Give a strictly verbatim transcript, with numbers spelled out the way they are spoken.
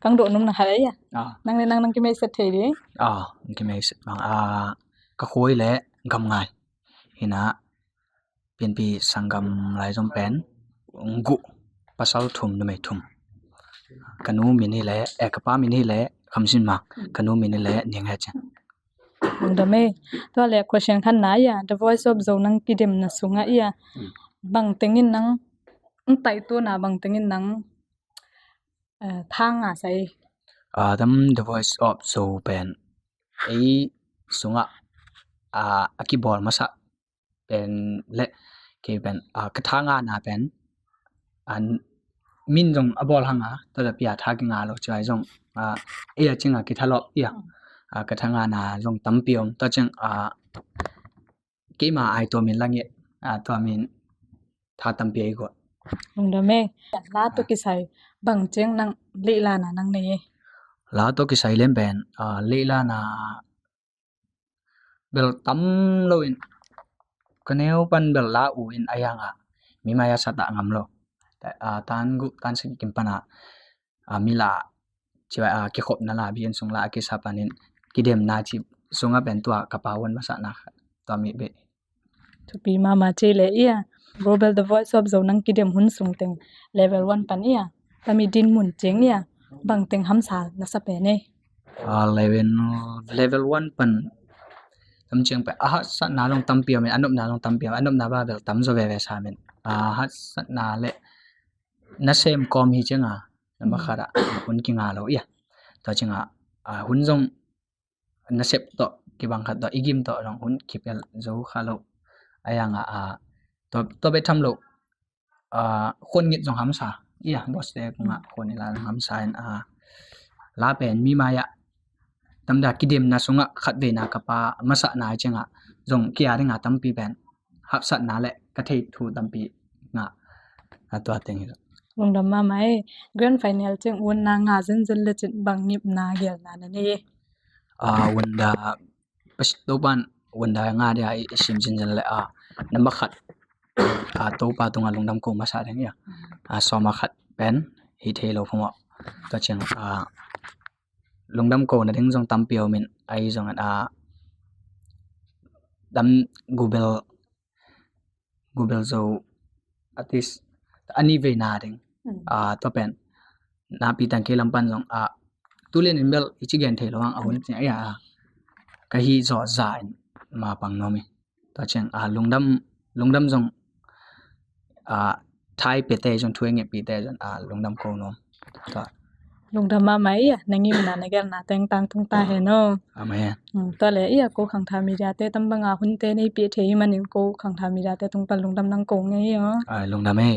Kang dawh num na khat a ia. Ah. Nang le nang nang kimei set thei di. Ah, kimei set bang. Ah, ka khoi le gam ngai. Hina, pianpi sanggam lai zong pen, gu, pasal thum, numei thum. Ka nu min hi le, eh, ka pa min hi le, Kham Sin Mang. Ka nu min hi le, Niang He Cing. Lungdam e. Tua le question khat na ia, The Voice of Zo nang kidemna sungah ia. Hmm. Bang tengin nang, nang taituana bang tengin nang, eh, thanga sa i. Ah, tam The Voice of Zo pen. Ei sungah, ah, a kibawl masa pen le, kei pen, ah, ka thangana pen, an min zong a bawl hanga, tua le pia tha kinga lo ciai zong, ah, ei a cinga kithalawp ia, ah, ka thangana zong tampi om, tua ciang, ah, keima ai tua min lang e, ah, tua min tha tampi ei guat. Lungdam e, la tawh kisai bang ciang nang leihlana nang nei e. La tawh kisai lem pen, ah, leihlana bel tam lo in, ka neu pan bel la uh in a ianga, mi mai a sat a ngam lo. Ah, tan gu, tan sik kim pana, ah, mi la, ci, ah, kikhopna la, bian sung la, a kisa panin, kidemna ci sunga pen tua ka pa wan masa na, tua mi be. Thupi mama ci le ia, Global The Voice of Zo nang kidem hun sung teng, level one pan ia, tami din mun ceng ia, bang teng hamsa na sa pen e. Ah, level, level one pan tam ciang pen, a haksatna zong tampi om in, a nopna zong tampi om, a nopna ba bel tam zaw veve sa min. A haksatna le nasem kawm hi cianga, na makhat a, hun kinga lo ia. Tua cianga, ah, hun zong nasep tawh, kibang khat tawh, i gim tawh zong hun kipel zo kha lo. A ianga, ah, tua, tua be tham lo. Ah, khuan ngit zong hamsa. Ia, boss te kungah khuan ila zong hamsa in, ah, la pen mi mai a. Tamda kidemna sungah khat veina ka pa masa na i cianga. Zong kia dinga tampi pen. Hapsatna le ka thei thu tampi nga. A tua teng hi lo. Lungdam mama e. Grand final ciang un na nga zenzen le cin bang ngipna gelna na nei e. Ah, un da Pas-, Topan, un da nga dia i, i sim zenzen le a, number khat, a, Topa tunga lungdam ko masa ding ia. A, sawma khat pen, hi thei lo phumawh. Tua ciang, a, lungdam ko na ding zong tampi om in, a, i zong, a, dam Global, Global Zo artist a ni veina ding. Mm. A, tua pen, napi tang kei lam pan zong, a, tulen in bel i ci gen thei lo ang a hun ciang, a, ka hi zaw za in ma pang nuam i. Tua ciang, a, lungdam, lungdam zong, a, thai pete zong, thu e nge pite zong, a, lungdam ko nuam. Tua. Lungdam mama ia, na ngimna na gelna teng tangtung ta hen aw. Amen. Hmm, tua le ia, ko Khangthak Media te tambanga hunte nei pia thei manin ko Khangthak Media te tung pan lungdam nang ko ngei aw. A, lungdam e.